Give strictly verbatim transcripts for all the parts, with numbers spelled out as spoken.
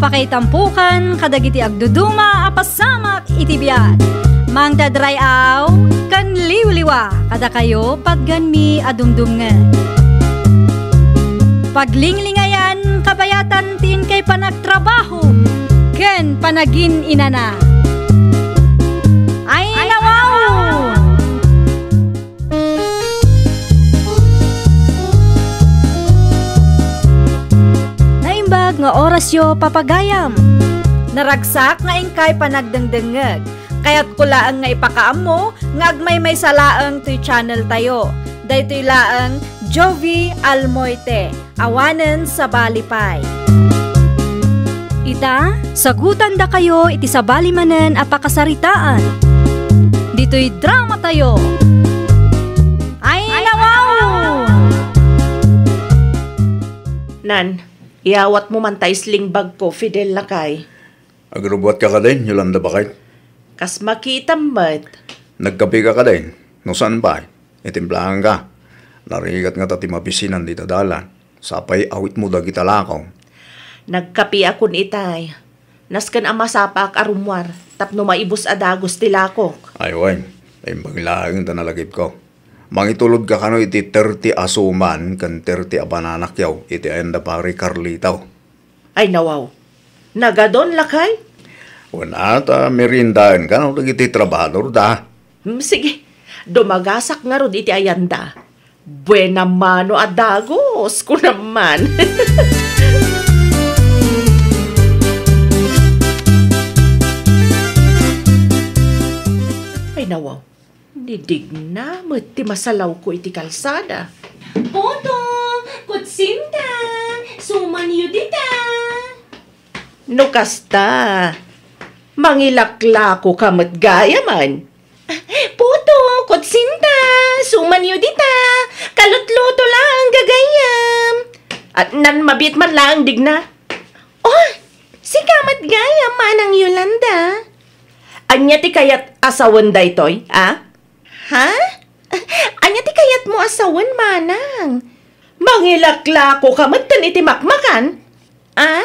Pakaitampokan kadagiti agduduma a pasamak iti biag. Mangted ray-aw ken liwliwa kadakayo patganmi a dumdumngeg. Paglinglingayan kabayatan ti inkay panagtrabaho ken panagin-inana. Ay, nawaw! Naimbag nga orasyo, papagayam. Naragsak nga inkay panagdengdengngeg. Kayatko laeng nga ipakaammo nga agmaymaysa laeng toy channel tayo. Daytoy laeng Jovie Almoite. Awanen sabali pay. Ita, sagutandakayo iti sabali manen a pakasaritaan. Ditoy drama tayo. Ay, nawaw! Nan, iyawatmo man ta sling bag ko, Fidel, lakay. Agrubbuatka kadin, Yolanda, baket? Kas makitam met. Nagkapika kadin? No saan pay, itimplaanka. Narigat ngata ti mabisinan dita dalan. Sapay awitmo dagita lakom. Nagkapiakon itay. Nasken a masapaak a rummuar tapno maibus a dagus ti lakok. Ay wen, imbag laeng ta nalagipko. Mangitulodka kano iti thirty a suman ken thirty a banana cue iti ayan da Pari Carlito. Ay, nawaw. Nagadon, lakay? Wen, ta meriendaenka no dagiti trabahadorda. Hmm, sige. Dumagasak ngarud iti ayanda. Buena mano a dagus, kunam man. Ay, nawaw. Ni Digna met ti masalawko iti kalsada. Puto, kutsinta, sumanyo dita. No kasta, mangilaklakoka met gayamen. Puto, kutsinta, sumanyo dita. Kalutluto laeng gagayyem. At nan mabiit man laeng, Digna. Oh, sika met gayam, Manang Yolanda. Ania ti kayat a sawen daytoy, a? Ha? Ania ti kayatmo a sawen, Manang? Mangilaklakoka metten iti makmakan? A?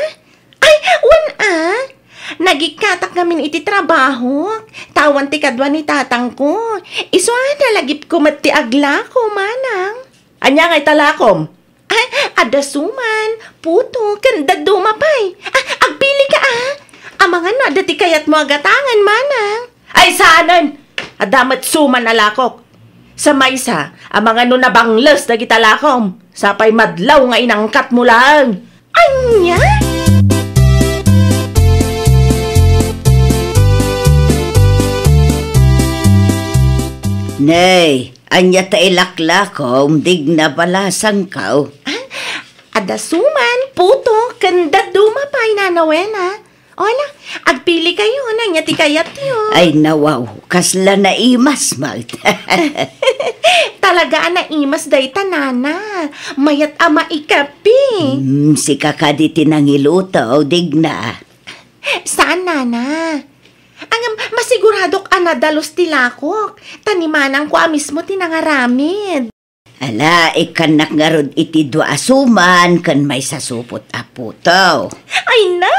Ay, wen a. Nagikkatak ngamin iti trabahok. Awan ti kadua ni tatangko. Isu a nalagipko met ti aglako, Manang. Ania ngay ta lakom? Ah, adda suman, puto, ken dadduma pay. Ah, agpilika a. Amangan no adda ti kayatmo a gatangen, Manang. Ay, saanen! Adda met suman a lakok. Sa maysa, amangan no nabangles dagita lakom. Sapay madlaw nga inangkatmo laeng. Ania? Nay, ania ta ilaklakom, Digna, balasangko? Ah, adda suman, puto, ken dadduma pay, Nana Wena. Ola, agpilikayo, ania ti kayatyo? Ay, nawaw, kasla naimas met. Talaga a naimas dayta, Nana. Mayat a maikapi. Hmm, sika kadi ti nangiluto, Digna? Saan, Nana. Ngem, masiguradok a nadalus ti lakok. Ta ni manangko a mismo ti nangaramid. Ala, ikkannak ngarud iti dua a suman ken maysa supot a puto. Ay na!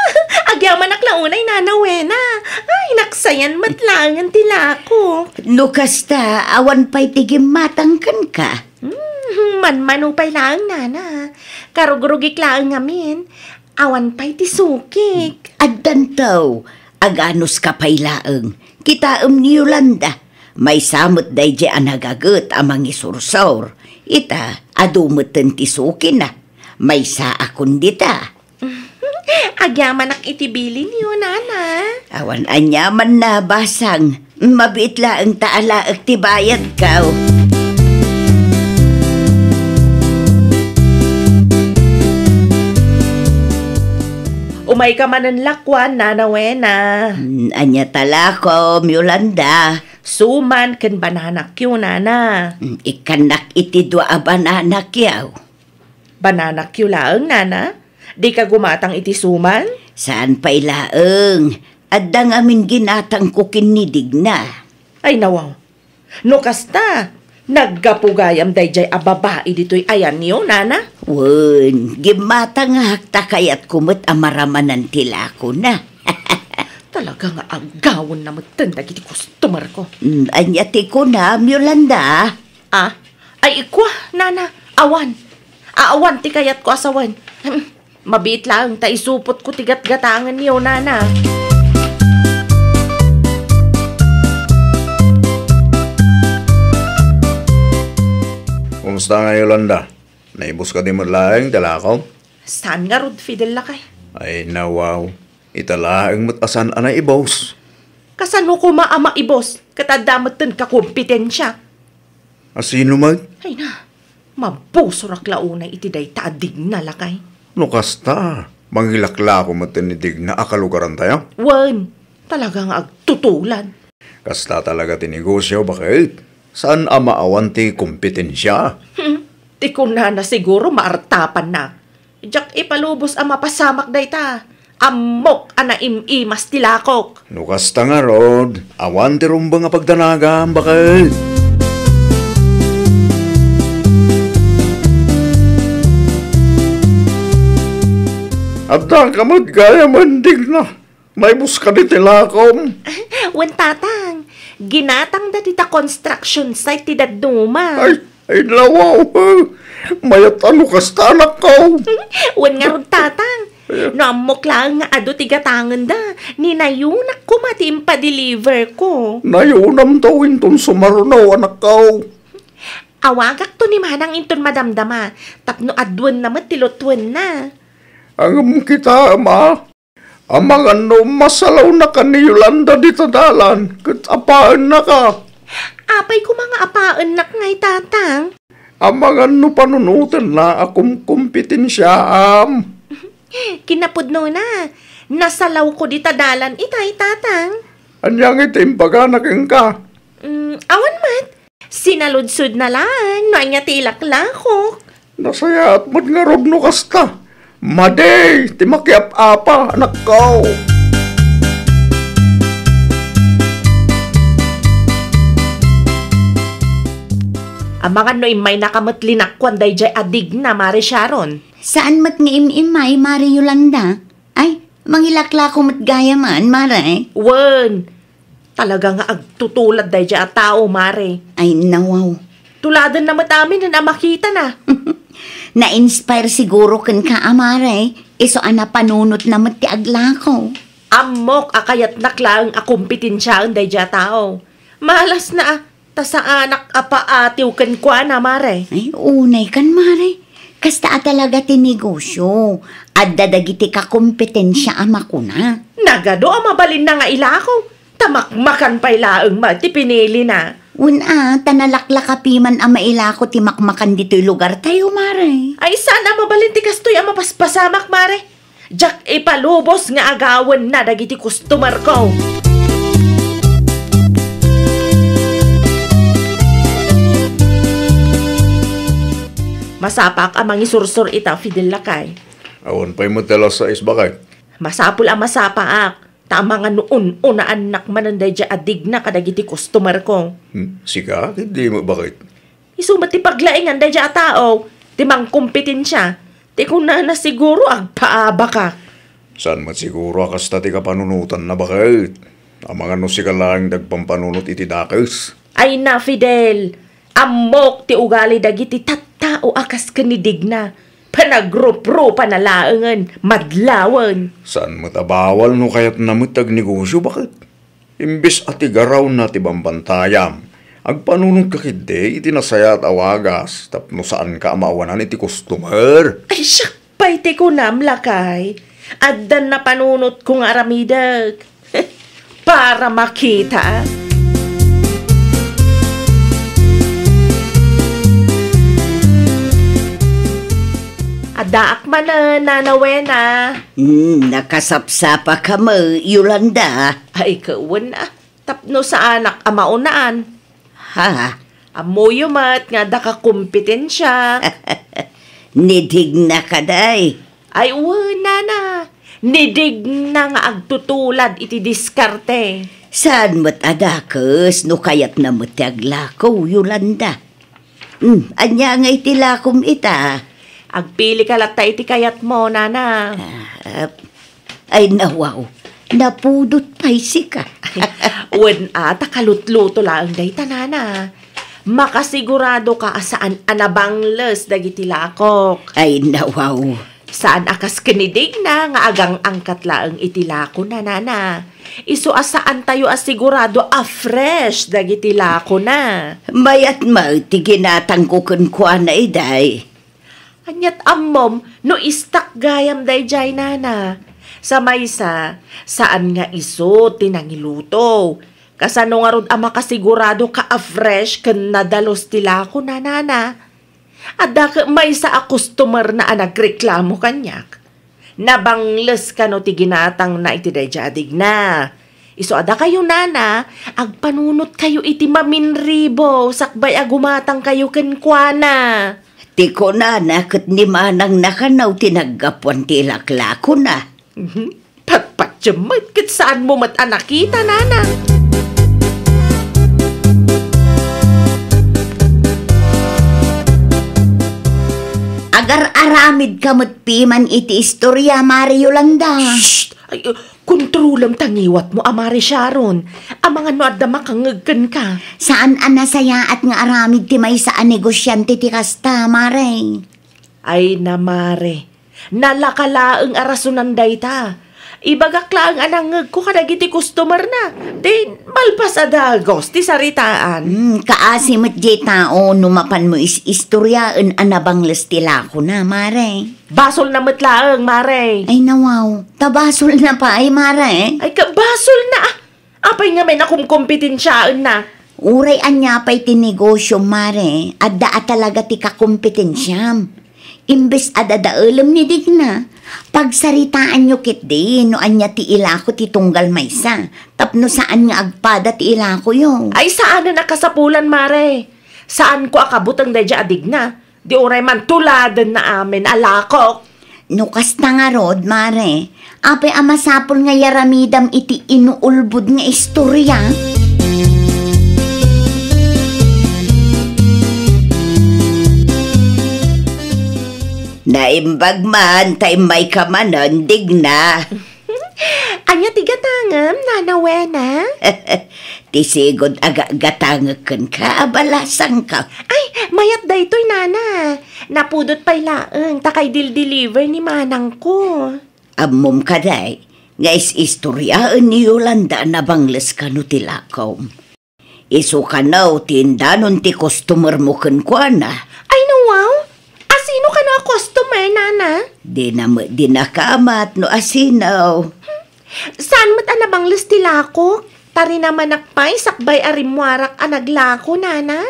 Agyamanak la unay, Nana Wena. Ay, naksayan met laengen ti lakok. No kasta, awan pay ti gimmatang kenka. Hmm, manmano pay laeng, Nana. Karugrugik laeng ngamin. Awan pay ti sukik. Addanto, aganuska pay laeng. Kitaem ni Yolanda. Maysa met daydiay a nagaget a mangisursor. Ita, adu metten ti sukina. Maysaakon dita. Agyamanak iti bilinyo, Nana. Awan aniamanna, basang. Mabiit laeng ta alaek ti bayadko. Umayka manen lakuan, Nana Wena. Hmm, ania ta lakom, Yolanda? Suman ken banana cue, Nana. Hmm, ikkannak iti dua a banana cue. Banana cue laeng, Nana? Dika gumatang iti suman? Saan pay laeng. Adda ngamin ginatangko ken ni Digna. Ay, nawaw. No kasta, Naggapu gayam daydiay a babai ditoy ayanyo, nana? Wen, gimmatangak ta kayatko met a maramanan ti lakona. Talaga nga aggawenna metten dagiti customer ko. Mm, ania ti kunam, Yolanda? Ah, ay, ikua, nana, awan. Awan ti kayatko a sawen. Hmm, mabiit laeng ta isupotko ti gatgatangenyo, nana. Kumusta nga, Yolanda? Naibos kadi met laeng ti lakom? Saan ngarud, Fidel, lakay? Ay, nawaw. Ita laeng met a saan a naibos. Kasano koma a maibos ket adda metten kakompetensia? A sino met? Ay na, mabusorak la unay iti dayta a digna, lakay. No kasta, mangilaklako metten ni digna a kalugarantayo? Wen, talaga nga agtutulad. Kasta talaga ti negosyo, baket? Saan a maawan ti kompetensia? Hmm, ti kunana siguro maartapanna. Diak ipalubos a mapasamak dayta. Ammok a naim-imas ti lakok. No kasta ngarud, awan ti rumbeng a pagdanagam, baket. Adda ka met gayam a digna. Maibos kadi ti lakom? Wen, tatang. Ginatangda dita construction site ti dadduma. Ay, ay, nawaw. Mayat a no kasta, anakko. Wen ngarud, tatang. No ammok laeng nga adu ti gatangenda, ni nayunak koma ti impadeliver ko. Nayunamto inton sumaruno, anakko. Awagakto ni manang inton madamdama, tapno aduenna met ti lutuenna. Ngem kita, ama. Amangan no masalawnaka ni Yolanda dita dalan, ket apaennaka. Apay koma nga apaennak ngay, tatang? Amangan no panunotenna a kumkompetensiaam. Kinapudnona, nasalawko dita dalan itay, tatang. Ania ngay ti imbagana kenka? Mm, awan met. Sinaludsodna laeng no ania ti ilaklakok. Nasayaat met ngarud no kasta. Madi ti makiap-apa, anakko. Amangan no immaynaka met linakkuan daydiay a digna, Mare Sharon. Saan met nga im-immay, Mare Yolanda? Ay, mangilaklako met gayaman, Mare. Wen, talaga nga agtutulad daydiay a tao, Mare. Ay, nawaw. Tuladenna met aminen a makitana. Na-inspire siguro kenka a, Mare, isu a napanunotna met ti aglako. Ammok a kayatnak laeng a kompetensiaen daydiay a tao. Malasna a, ta saanak a paatiw kenkuana, Mare. Ay, unay kan, Mare. Kasta a talaga ti negosyo. Adda dagiti kakompetensia a makuna. Nagadu a mabalinna nga ilako. Ta makmakan pay laeng met ti pinilina. Wen a, ta nalaklakapi man a mailako ti makmakan ditoy lugartayo, Mare. Ay, saan a mabalin ti kastoy a mapaspasamak, Mare. Diak ipalubos nga agawenna dagiti customer ko. Masapaak a mangisursor ita, Fidel, lakay. Awan pay met ti alas sais, baket. Masapul a masapaak, ta amangan no un-unaannak manen daydiay a digna kadagiti customer ko. Hmm, sika, ket di met, baket. Isu met ti paglaingan daydiay a tao, ti mangkompetensia, ti kunana siguro agpaabaka. Saan met siguro a kasta ti kapanunotanna, baket? Amangan no sika laeng ti agpampanunot iti dakes. Ay na, Fidel, ammok ti ugali dagiti tattao a kas ken ni digna. Panagruprupana laengen, madlawen. Saan met a bawal no kayatna met ti agnegosyo, baket? Imbes a ti garawna ti bambantayam, agpanunotka ketdi iti nasayaat a wagas tapno saanka a maawanan iti customer. Ay, siak pay ti kunam, lakay. Addan napanunotko nga aramidek. Para makita. Addaak manen, Nana Wena. Hmm, nakasapsapaka met, Yolanda. Ay, kawen a. Tapno saanak a maunaan. Ha? Ammoyo met nga adda kakompetensia. Ni digna kadi. Ay, wen, nana. Ni digna nga agtutulad iti diskarte. Saan met a dakes no kayatna met ti aglako, Yolanda? Hmm, ania nga iti lakom ita? Agpilika latta iti kayatmo, nana. Ah, ay, nawaw. Napudot pay sika. Wen a, ta kalutluto laeng dayta, nana. Makasigurado ka a saan a nabangles dagiti lakok. Ay, nawaw. Saan a kas ken ni Digna nga agang-angkat laeng iti lakona, nana. Isu a saantayo a sigurado a fresh dagiti lakona. Mayat met ti ginatangko kenkuana, iday. Aniat ammom no istak gayam daydiay, nana? Sa maysa, saan nga isu ti nangiluto. Kasano ngarud a makasigurado ka a fresh ken nadalus ti lakona, nana? Adda ket maysa a customer na a nagreklamo kaniak. Nabangles kano ti ginatangna iti daydiay a Digna. Isu a dakayo, nana, agpanunotkayo iti maminribo sakbay a gumatangkayo kenkuana. Ti kunana ket ni manangna kano ti naggapuan ti ilaklakona. Mhm. Patpatiem met ket saanmo met a nakita, nana. Agar-aramid ka met piman iti istorya, Mare Yolanda. Shh! Ay, uh, kontrolem ta ngiwatmo a Mare Sharon. Amangan no adda makangngeg kenka. Saan a nasayaat nga aramid ti maysa a negosyante ti kasta, Mare. Ay na, Mare. Nalaka laeng a rasonan dayta. Ibagak laeng a nangngegko kadagiti customerna. Di, malpas a dagus ti saritaan. Hmm, kaasi met diay tao no mapanmo is-istoryaen a nabangles ti lakona, Mare. Basolna met laeng, Mare. Ay, nawaw. Ta basolna pay, Mare. Ay, ka, basolna, ah. Apay ngamin a kumkompetensiaenna? Uray ania pay ti negosyo, Mare, adda a talaga ti kakompetensiam. Imbes a dadaelem ni Digna, pagsaritaanyo ketdi no ania ti ilako ti tunggal maysa, tapno saan nga agpada ti ilakoyo. Ay, saanen a kasapulan, Mare. Saanko a kabuteng daydiay a Digna. Di uray man tuladenna amin a lakok. No kasta ngarud, Mare, apay a masapul nga yaramidam iti inuulbod nga istorya? Naimbag man, ta immayka manen, Digna. Ania ti gatangem, Nana Wena? Ti sigud a ga-, gatangek kenka a balasangko. Ay, mayat daytoy, Nana. Napudot pay laeng ta kay dil-deliver ni manangko. Ammom kadi nga is-istoryaen ni Yolanda a nabangles kano ti lakom. Isu kano ti indanon ti customermo kenkuana. Ay, nawaw? Asino kano a customer, Nana? Dina met di nakamat no asino. Saan met a nabangles ti lakok? Tarinamanak pay sakbay a rimmuarak a naglako, Nana.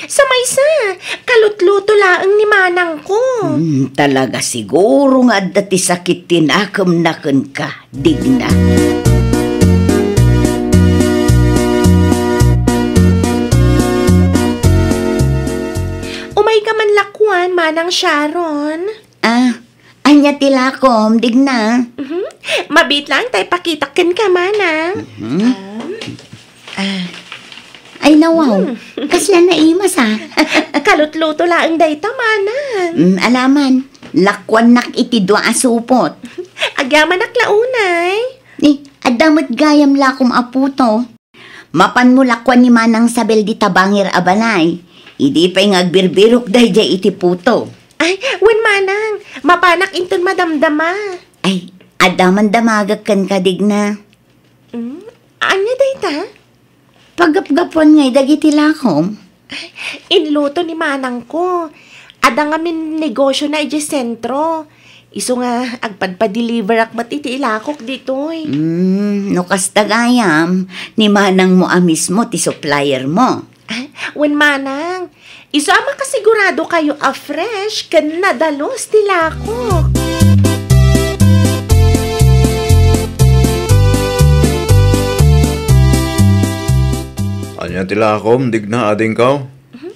Sa maysa, kalutluto laeng ni manangko. Hmm, talaga siguro nga adda ti sakit ti nakemna kenka. Digna. Umayka man lakuan, Manang Sharon. Ah, ania ti lakom, Digna? Mhm. Mabiit laeng ta ipakitak kenka, Manang. Mhm. Ah. Ay, nawaw. Hmm. Kasla naimas, ah. Kalutluto laeng dayta, Manang. Mm, alaman. Lakuannak iti dua a supot. Agyamanak la unay. Ni, adda met gayam lakom a puto. Mapanmo lakuan ni Manang Sabel dita bangir a balay. Idi pay nga agbirbirok daydiay iti puto. Ay, wen, Manang, mapanak inton madamdama. Ay, adda man damagek kenka, Digna. Hmm? Ania dayta? Paggapgapuan ngay dagiti lakom. Ay, inluto ni manangko. Adda ngamin negosyona idiay sentro. Isu nga agpadpadeliverak met iti ilakok ditoy. Mm, no kasta gayam, ni manangmo a mismo ti suppliermo. Ah, wen manang, isu a makasigurado kayo a fresh ken nadalus ti lakok. Ania ti lakom, Digna, adingko? Mhm.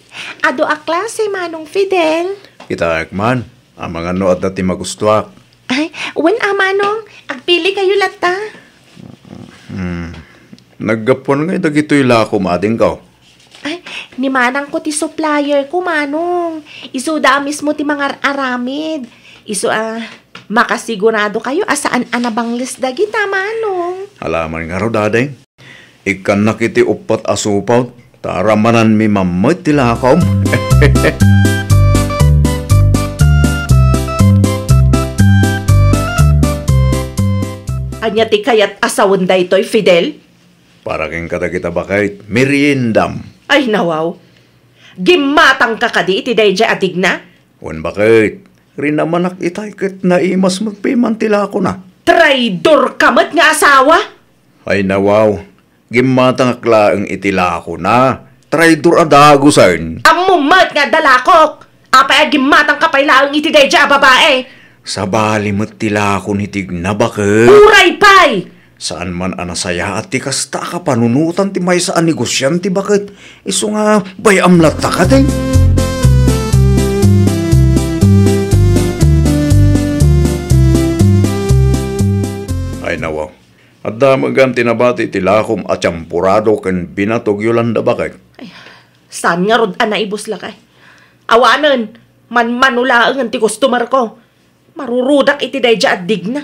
Adu a klase, Manong Fidel. Kitaek man. Amangan no adda ti magustuak. Ay, wen a, Manong. Agpili kayo latta. Hmm. Naggapuan ngay dagitoy lakom, adingko? Ay, Ni manangko ti supplier ko, Manong. Isuda a mismo ti mangar-aramid. Isu a makasigurado kayo a saan a nabangles dagita, Manong. Alaman ngarud, Ading. Ikkannak iti uppat a supot, ta ramananmi mammet ti lakom. Ania ti kayat a sawen daytoy, Fidel? Para ken kadagita baket, meriendam. Ay, nawaw. Gimmatangka kadi iti daydiay a digna? Wen baket, rinamanak itay ket naimas met piman ti lakona. Traidor ka met nga asawa! Ay, nawaw. Gimmatangak laeng iti lakona. Traidor a dagusen. Ammom met nga adda lakok! Apay a gimmatangka pay laeng iti daydiay a babae? Sabali met ti lako ni Digna baket. Uray pay! Saan man a nasayaat ti kasta a kapanunotan ti maysa a negosiante baket. Isu nga bay-am latta kadi. Ay, nawaw. Adda met gayam ti nabati ti lakom a tiamporado ken binatog, Yolanda, baket. Ay, saan ngarud a naibus lakay? Awanen, manmano laengen ti customer ko. Marurudak iti daydiay a Digna.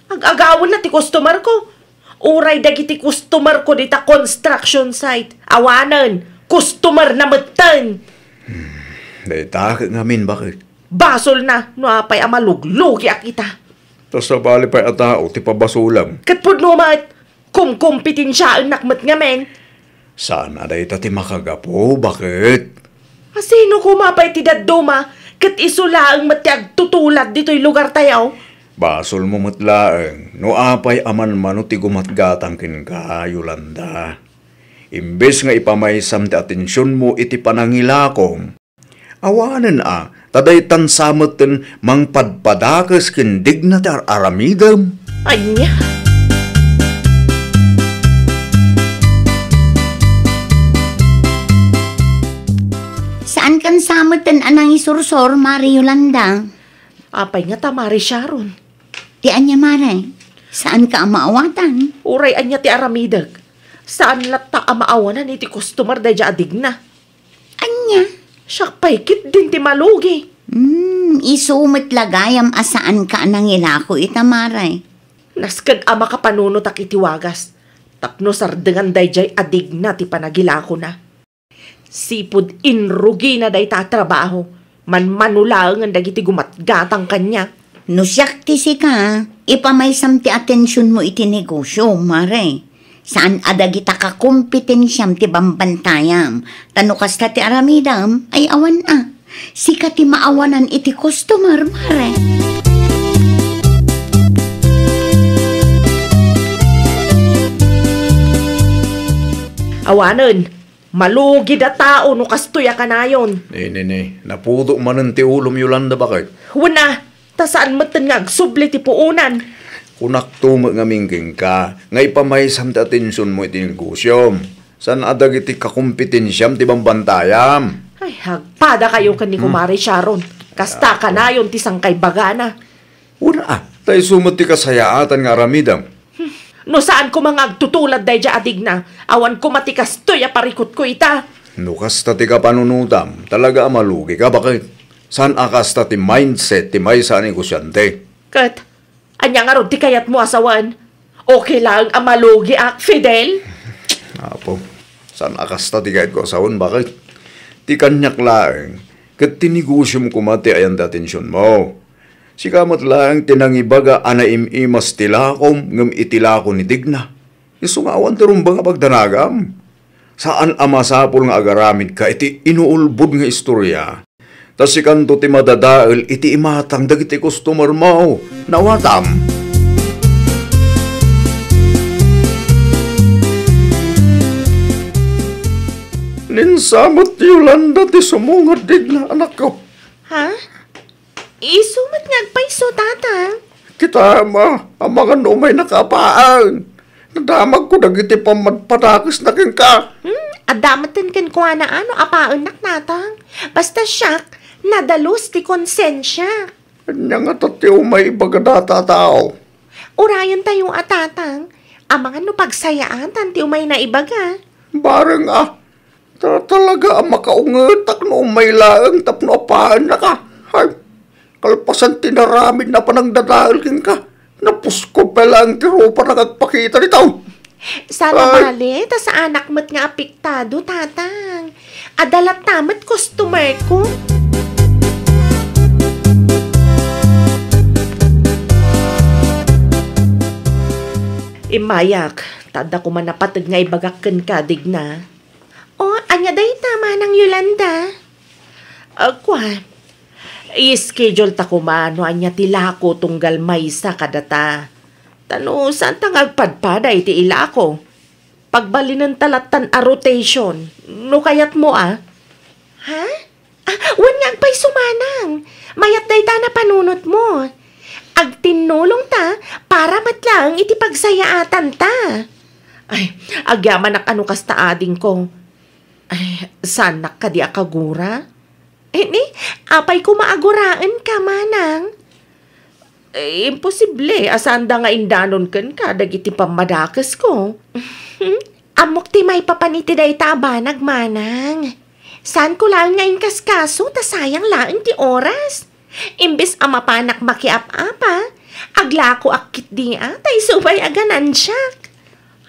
Ag-agawenna ti customer ko. Uray dagiti customer ko dita construction site. Awanen, customer na metten. Hmm, dayta ket ngamin, baket? Basolna no apay a maluglugiak ita. Ta sabali pay a tao ti pabasolem. Ket pudno met, kumkompetensiaennak met ngamin. Saan a dayta ti makagapu, baket? A sino koma pay ti dadduma, ket isu laeng met ti agtutulad ditoy lugartayo? Basolmo met laeng no apay a manmano ti gumatgatang kenka, Yolanda. Imbes nga ipamaysam ti atensionmo iti panangilakom, awanen a, ta daytan sa metten mangpadpadakes ken Digna ti ar-aramidem. Ania? Saankan sa metten a nangisursor, Mare Yolanda? Apay ngata, Mare Sharon? Ti ania, Mare? Saanka a maawatan? Uray ania ti aramidek, saan latta a maawanan iti customer daydiay a Digna. Ania? Siak pay ketdin ti malugi. Hmm, isu met la gayam a saanka a nangilako ita, Mare. Nasken a makapanunotak iti wagas tapno sardengan daydiay a Digna ti panagilakona. Sipud inrugina dayta a trabaho, manmano laengen dagiti gumatgatang kaniak. No siak ti sika, ipamaysam ti atensionmo iti negosio, Mare. Saan a dagita kakompetensiam ti bambantayam. Ta no kasta ti aramidem, ay awan a. Sika ti maawanan iti customer, Mare. Awanen, malugida tao no kastoy a kanayon. Ne, ne, ne. Napudo manen ti ulom, Yolanda, baket? Wen a, ta saan metten nga agsubli ti puonan. Kunakto met ngamin kenka nga ipamaysam ti atensionmo iti negosiom. Saan a dagiti kakompetensiam ti bambantayam. Ay, agpadakayo ken ni Hmm. Kumare Sharon. Kasta Apo. Kanayon ti sangkaibagana. Wen a, ta isu met ti kasayaatan nga aramidem. No saan koma nga agtutulad daydiay a Digna, awan koma ti kastoy a parikutko ita. No kasta ti kapanunotam, talaga a malugika, baket? Saan a kasta ti mindset ti maysa a negosiante? Ket, ania ngarud ti kayatmo a sawen? Okay laeng a malugiak, Fidel? Apo, saan a kasta ti kayatko a sawen, baket? Ti kaniak laeng, ket ti negosiom koma ti ayan ti atensionmo. Sika met laeng ti nangibaga a naim-imas ti lakom ngem iti lako ni Digna. Isu nga awan ti rumbeng a pagdanagam. Saan a masapul nga agaramidka iti inuulbod nga istoria. Ta sikanto ti madadael iti imatang dagiti customermo. Naawatam? Ninsamet ti Yolanda ti sumungad, Digna, anakko. Ha? Isu met nga agpayso, Tatang. Kitaem a, amangan no umaynaka a paen. Nadamagko dagiti pammadpadakesna kenka. Hmm, adda metten kenkuana a no apaennak, Tatang. Basta siak, nadalus ti konsensiak. Ania ngata ti umay ibaga dayta a tao? Urayentayo a, Tatang. Amangan no pagsayaatan ti umay naibaga. Bareng a, Ta talaga a makaungetak no umay laeng tapno apaennaka. Ay, kalpasan ti naramidna a panangdadael kenka, napuskop pay laeng ti rupana nga agpakita dita. Saan a bale, ta saanak met nga apektado, Tatang. Adda latta met customer ko. Immayak, ta adda koma napateg nga ibagak kenka, Digna. O, ania dayta, Manang Yolanda? Ah, kua, i-schedule ta koma no ania ti lako tunggal maysa kadata. Ta no saanta nga agpadpada iti ilako, pagbalinenta lattan a rotation, no kayatmo a. Ha? Ah, wen nga agpayso, Manang. Mayat dayta a napanunotmo. Agtinnulongta para met laeng iti pagsayaatanta. Ay, agyamanak a no kasta, adingko. Ay, saannak kadi a kagura? Ni, apay koma a guraenka, Manang? Eh, imposible a saanda nga indanon kenka dagiti pammadakesko. Ammok ti maipapan iti dayta a banag, Manang. Saanko laeng nga inkaskaso ta sayang laeng ti oras. Imbes a mapanak makiap-apa, aglakoak ketdi a ta isu pay a ganansiak.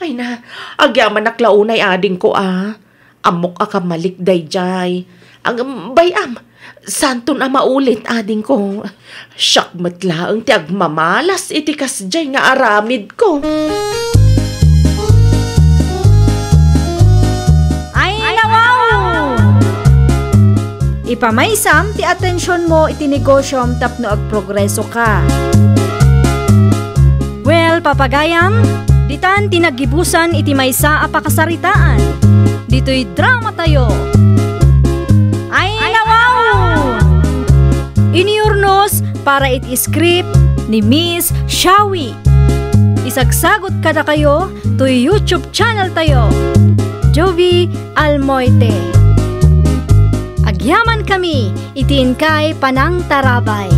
Ay na, agyamanak la unay, adingko a. Ammok a kamalik daydiay. Ngem bay-am, saanton a maulit, adingko. Siak met laeng ti agmamalas iti kasdiay nga aramidko. Ay, nawaw! Ipamaysam ti atensionmo iti negosiom tapno agprogreso ka. Well, papagayam, ditan ti naggibusan iti maysa a pakasaritaan. Ditoy drama tayo. Ay, nawaw! Inurnos para iti script ni Miss Shawi. Isagsagot kadakayo toy YouTube channel tayo, Jovie Almoite. Agyaman kami iti inkay panangtarabay.